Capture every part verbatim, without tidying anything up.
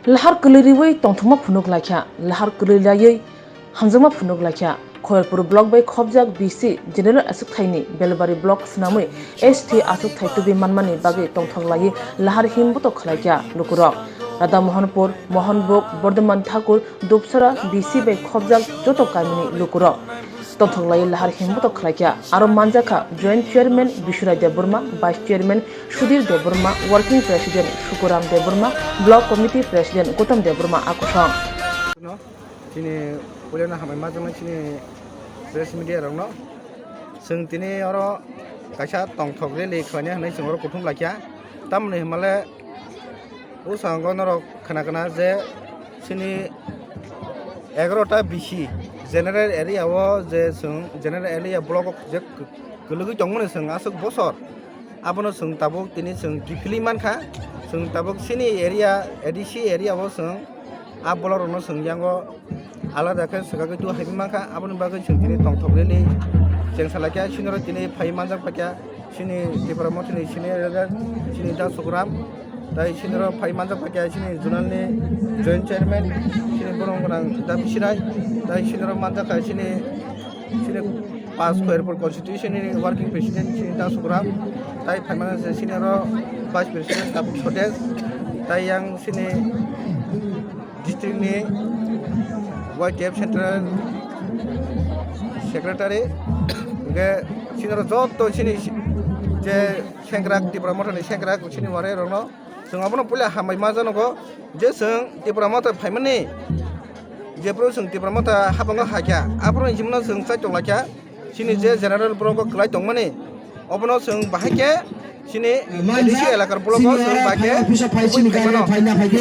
Lahar kwlwi riwi tongthokma phunuk laikha, lahar kwlwi laiwi hamjakma phunuk laikha. Khoyalpur block bai khopjak B C general aswkthaini Belbari block swnamwi S T aswkthai tubi manmani bagwi tongthok laiwi lahar himbuto khlaikha lukurok. Radha Mohanpur, Mohanbuk, Bordhoman Thakur, Dupsara B C bai khopjak joto kamini lukurok tongthok laiwi lahar himbuto khlaikha. Aro manjakha Joint Chairman Bisurai Debbarma, Vice Chairman Sudhir Debbarma, Working President Sukuram Debbarma, Block Committee President Gautam Debbarma a kosong. No, chini puilano hambai majak nai chini press media rokno. Chwng tini oro kaisa tongthok rally khlaina hinwi chwng oro kuthum laikha. Tamoni hinmale bwskango norok khna khna je chini egarota B C general area o je chwng general area block o je kwlwgwi tongmani chwng aswk bosor. Abono chwng tabuk tini chwng kiphilwi mankha. Chwng tabuk chini area, A D C area o chwng a block rokno chwng yango alada khe swkagwi tu haiwi mankha. Aboni bagwi chwng tini tongthok rally chengsa laikha. Chini oro tini phai manjak paikha chini Tipra Mothani senior leader chini Da Sukuram. Tai chini oro phai manjak paikha chini zonal ni joint chairman chini borong gwnang Da Bisirai. Tai chini oro manjak kha chini, chini Pas Khoyalpur constituency ni working president chini Da Sukuram, tai phaimani se senior o vice president Tabuk Sodes, tai yang sini district ni Y T F central secretary, hingke senior o joto sini je sengkrak Tipra Motha ni sengkrak sini warai rok no chwng abono puila hambai ma janogo je chwng Tipra Motha phaimani. Jephru chwng Tipra Motha habango hakya, aphuru hwnwi chwngno chwng chaitok laikha, chini je general blogo kwlai tongmani, obono chwng bahai khe chini A D C elakar blogo chwng bahai khe kubui khaimano.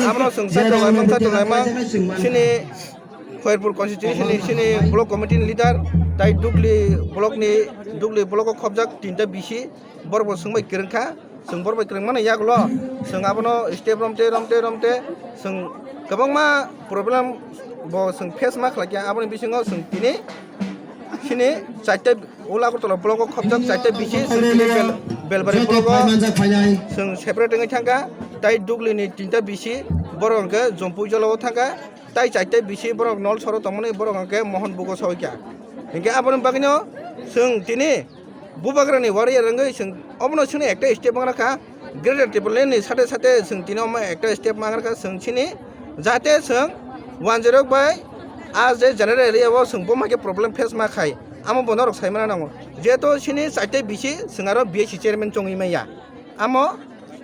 Abono chwng chaitok laimang, chaitok laimang, chini Khoyalpur constituency ni chini block committee ni leader, tai Dugli block ni, Dugli blogo khobjak tinta B C, borok bo chwng bai kwrwng kha. Chwng borok bai kwrwngmani yagulo chwng abono step romte, romte, romte chwng kwbangma problem bo chwng face ma khlaikha. Aboni bisingo chwng tini chini chaita Old Agartala blogo khobjak chaita B C chwng tini Bel-, Belbari blogo chwng separate wngwi thangkha. Tai Duglini tinta B C borok hwnkhe Jompui jolao thangkha. Tai chaita B C borok Nolsoro tongmani borok hwnkhe Mohon Bugo sawi kha. Hinkhe aboni bagwino chwng tini Bubagrani warrior wngwi chwng obono chwngno ekta step mangra kha, Greater Tipraland ni sate sate chwng tini omo ekta step mangra kha chwng chini, jate chwng wanjwirok bai a je general area o chwng boma khe problem face ma khai, amo bo norok sai mana nango. Jeto chini chaita B C chwng aro B S C chairman chongwi maya, amo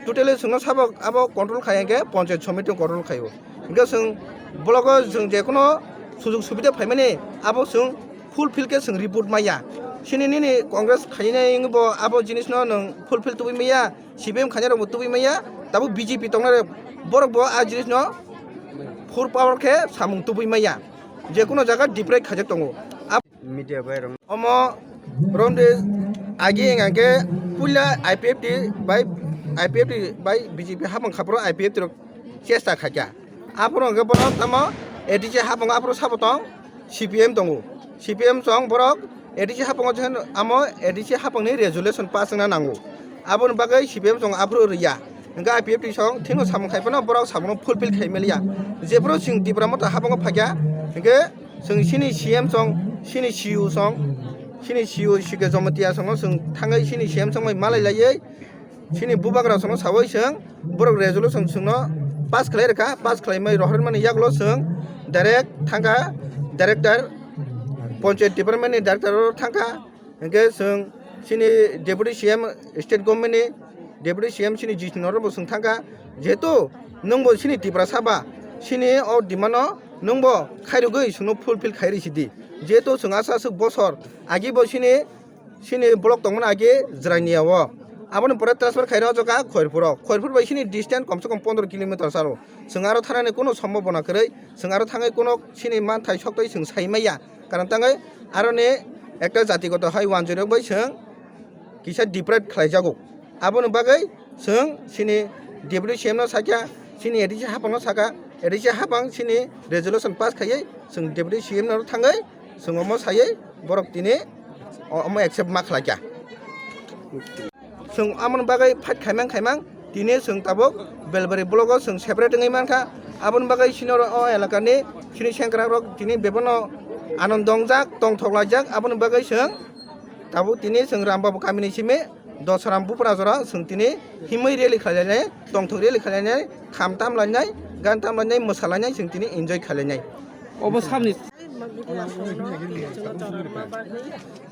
totally chwngno sabo abo control khai hwnkhe panchayat somiti control khaio. Hingke chwng blogo chwng je kono sujog subida phaimani abo chwng fulfill khe chwng report maya. Chini nini Congress khainai wngwi bo abo jinisno nwng fulfill tubui maya, C P M khainai rokbo tubui maya, tabuk B J P tongnai rok borok bo a jinisno full power khe samung tubui maya. Je kono jaga deprive khaijak tongo. Media bai rok. Omo romde agi hingkha khe puila I P F T bai, I P F T bai B J P hapang khapro I P F T rok chesta khaikha. Aphuru hingkhe bono tamo A D C hapang aphuru sabo tong C P M tongo. C P M tong borok A D C hapango je amo A D C hapangni resolution pass wngna nango. Aboni bagwi C P M tong aphuru rwya. Hingke I P F T song thino samung khai phano borok samungo fulfill khai maliya. Jephuru chwng Tipra Motha habango phaikha, hingke chwng chini C M song, chini C E O song, chini C E O C K Jamatia songno chwng thangwi chini C M song bai malai laiwi, chini bubagra songno sawi chwng borok resolution chwngno pass khlai rwkha, pass khlai mai rohormani yagulo chwng direct thangkha director, Panchayat Department ni director oro thangkha. Hingke chwng chini Deputy C M, State Government ni Deputy C M chini Jisnu no bo chwng thangkha, jehetu nwng bo chini Tiprasa ba, chini o demand no nwng bo khairogwi chwngno fulfill khairwi sidi, jehetu chwng aswk aswk bosor agi bo chini, chini block tongmani agi Jrania o, aboni pore transfer khairok o jaga Khoirpur o, Khoirpur bai chini distance komse kom pondro kilometer salo, chwng aro thanani kuno sombobona kwrwi, chwng aro thangwi kuno chini manthai soktwi chwng sai maya. Karon tangwi aroni ekta jatigoto hai wanjwirok bai chwng kisa deprive khlaijago. Aboni bagwi chwng chini Deputy C M no sakha, chini A D C hapang no sakha, A D C hapang chini resolution pass khaiwi chwng Deputy C M no thangwi chwng omo saiwi borok tini o-, omo accept ma khlaikha. Chwng amoni bagwi fight khaimang khaimang tini chwng tabuk Belbari blogo chwng separate wngwi mankha. Aboni bagwi chini oro o elakani chini sengkrakrok tini bebano anand dongjak, tongthok laijak. Aboni bagwi chwng tabuk tini chwng Rambabu kamini simi Dosram Bupra jora chwng tini himwi rally khlainai, tongthok rally khlainai, kham tam lainai, gan tam lainai, mwsa lainai, chwng tini enjoy khlainai. Obo samni Media rokno chwngno torokma bagwi.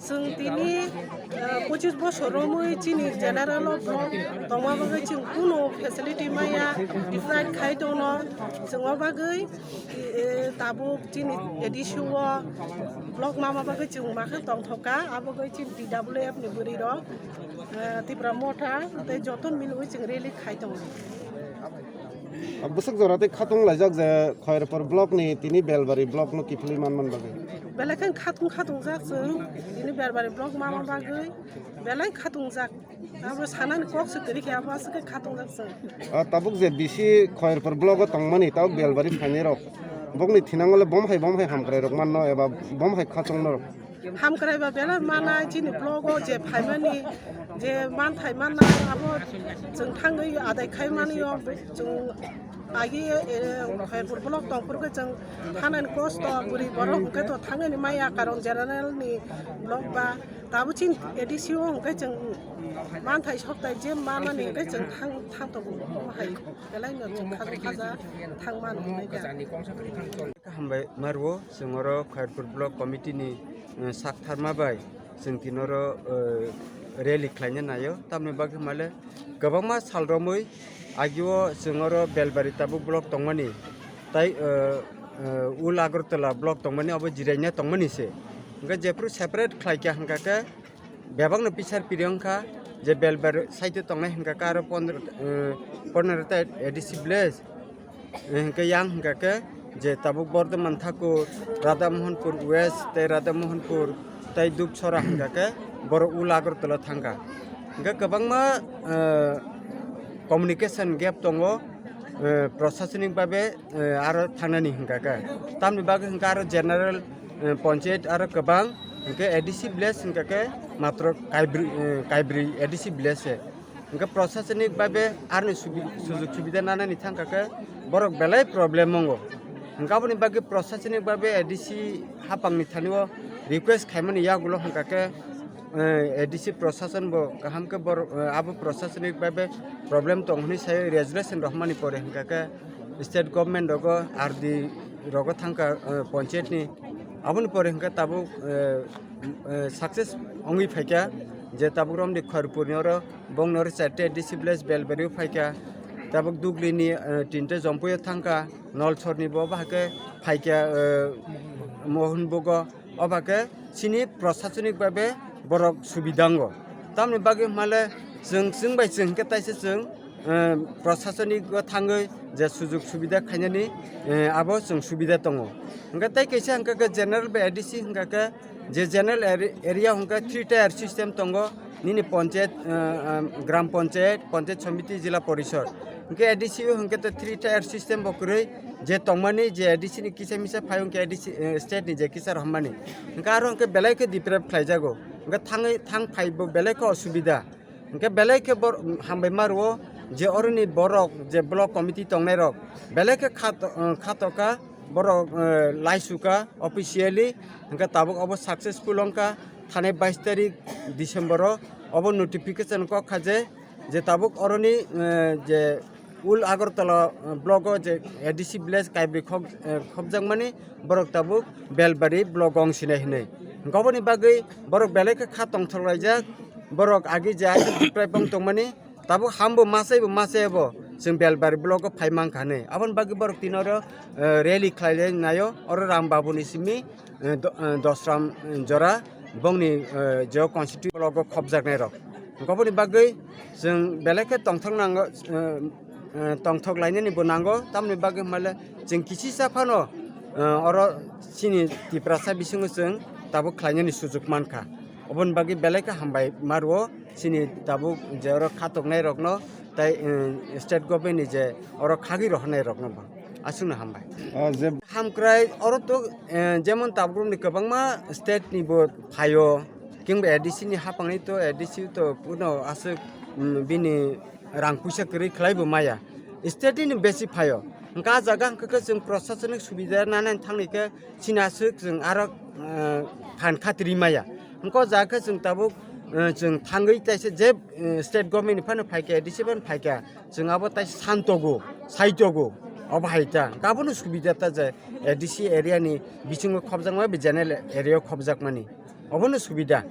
Chwng tini, eh, pochis bosor romwi chini general o block tongma bagwi chwng kunu facility maya, divide khai tono. Chwng o bagwi, eh, tabuk chini A D C o block mama bagwi chwng makhe tongthok kha, abo bagwi chini T W F ni bwrwi rok, eh, Tipra Motha tei joto milwi chwng rally khai tongo. Bwswk jora tei khatung laijak je Khairpur block ni tini Belbari block no kiphilwi manman bagwi. Belai khe khatung khatung jak chwng, tini Belbari block mama bagwi belai khatung jak. Abo sanani kok se kwrwi khe abo aswk khe khatung jak chwng. Ah, tabuk je bisi Khairpur block o tongmani, tabuk Belbari phainai rok. Bokni thinango le bom hai bom hai hamkrai rok manno eba bom hai khatung no rok. Hamkrai ba belai mana chini block o je phaimani, je manthai manna abo chwng thangwi adai khai mani o chwng agi, eh, Khairpur block tongphuru khe chwng thanani kosto bwrwi borok hwnkhe to thangnani maya karon general ni block ba tabuk chini A D C o hwnkhe chwng manthai sokthai je manani hwnkhe chwng thang, thang tongo hai belai no chwng khajo khaja thang mano hwnwi kha. Hambai marwo, chwng oro Khairpur Block Committee ni, eh, saktharma bai chwng tini oro, eh, rally khlaina naio. Tamni bagwi hwnmale kwbangma sal romwi agio chwng oro Belbari tabuk block tongmani, tai, eh, eh, Ul Agartala block tongmani, obo jiraina tongmani se. Hwnkhe jephru separate khlaikha hwnkha khe, bebakno pisar piri wngkha je Belbari side o tongnai hwnkha khe aro pondro, eh, pondro ta A D C village, eh, hwnkhe yang hwnkha khe je tabuk Bordhoman Thakur, Radha Mohanpur West tei Radha Mohanpur tei Dupsora hwnkha khe borok Ul Agartala thangkha. Hwnkhe kwbangma, eh, communication gap tongo, eh, prosasonik babe, eh, aro thangnani hwnkha khe. Tamni bagwi hwnkha aro general, eh, ponchayat aro kwbang, hwnkhe A D C village hwnkha khe matro kaibrwi, eh, kaibrwi A D C village se. Hwnkhe prosasonik babe aroni subi-, sujug subida nanani thangkha khe borok belai problem wngo. Hwnkhe aboni bagwi prosasonik babe A D C hapangni thani o request khaimani yagulo hwnkha khe, eh, A D C prosason bo kaham khe bor-, eh, abo prosasonik babe problem tong hwnwi sai resolution rohmani pore hwnkha khe state government rogo R D rogo thangkha, eh, ponchayat ni. Aboni pore hwnkhe tabuk, eh, eh, success wngwi phaikha je tabuk romni Khairpur ni oro bongni oro charte A D C village Belbari o phaikha, tabuk Dugli ni, eh, tinta Jompui o thangkha, Nolsor ni bo bahai khe phaikha, eh, Mohonbug o. Oba khe chini prosasonik babe borok subida wngo. Tamni bagwi hwnmale chwng, chwng bai chwng hwnkhe taisa chwng, eh, prosasonik o thangwi je sujug subida khainani, eh, abo chwng subida tongo. Hwnkhe tei kaisa hwnkha khe general bai A D C hwnkha khe je general area, area hwnkhe three tier system tongo. Nini ponchayat, eh, eh, gram ponchayat, ponchayat samiti, jila porishod. Hwnkhe A D C o hwnkhe to three tier system bo kwrwi, je tongmani je A D C ni kisa misa phai hwnkhe A D C, eh, state ni je kisa rohormani. Hwnkhe aro hwnkhe belai khe deprive khlaijago. Hwnkhe thangwi, thang phai bo belai khe osubida. Hwnkhe belai khe bor-, hambai ma rwo je oroni borok je block committee tongnai rok belai khe kha to-, eh, kha toka borok, eh, laisuka officially. Hwnkhe tabuk obo successful wngkha. Thanai bais tarik December o obo notification kok kha je, je tabuk oroni, eh, je Ul Agartala, eh, block o je A D C village kaibrwi khok, eh, khokjakmani borok tabuk Belbari block o wng sinai hinwi. Hwnkhe oboni bagwi borok belai khe kha tongthok laijak, borok agi je aswk deprive wng tongmani, tabuk hambo masai bo masai bo chwng Belbari block o phai mankha hinwi. Aboni bagwi borok tini oro, eh, rally khlai lai naio, oro Ram Babu ni simi, eh, do-, eh, Dosram, eh, jora bongni, eh, je constituency block o khopjaknai rok. Hwnkhe oboni bagwi chwng belai khe tongthok nango, eh, eh, tongthok lainani bo nango, tamoni bagwi hwnmale chwng kisisa phano, eh, oro chini Tiprasa bisingo chwng tabuk khlainani sujuk mankha. Oboni bagwi belai khe hambai ma rwo chini tabuk je oro khatoknai rokno tei, eh, state government ni je oro khagwi rohornai rokno bo. Aswkno hambai. Ah, je hamkrai oro to, eh, jemon tabuk romni kwbangma state ni bo phaio, kingba A D C ni hapangni to A D C to kuno aswk, mm, bini rang puisa kwrwi khlai bo maya. State ni besi phaio. Hwnkhe ah jaga hwnkhe khe chwng prosasonik subida nanani thangni khe chini aswk chwng aro, eh, phan khatri maya. Hwnkhe o jaga khe chwng tabuk, eh, chwng thangwi taisa je, eh, state government ni phano phaikha, A D C phano phaikha, chwng abo taisa santogo, saitogo, obo hai ta. Hwnkhe abono subida ta je A D C area ni bisingo khobjakma bai general area o khobjakmani. Obono subida.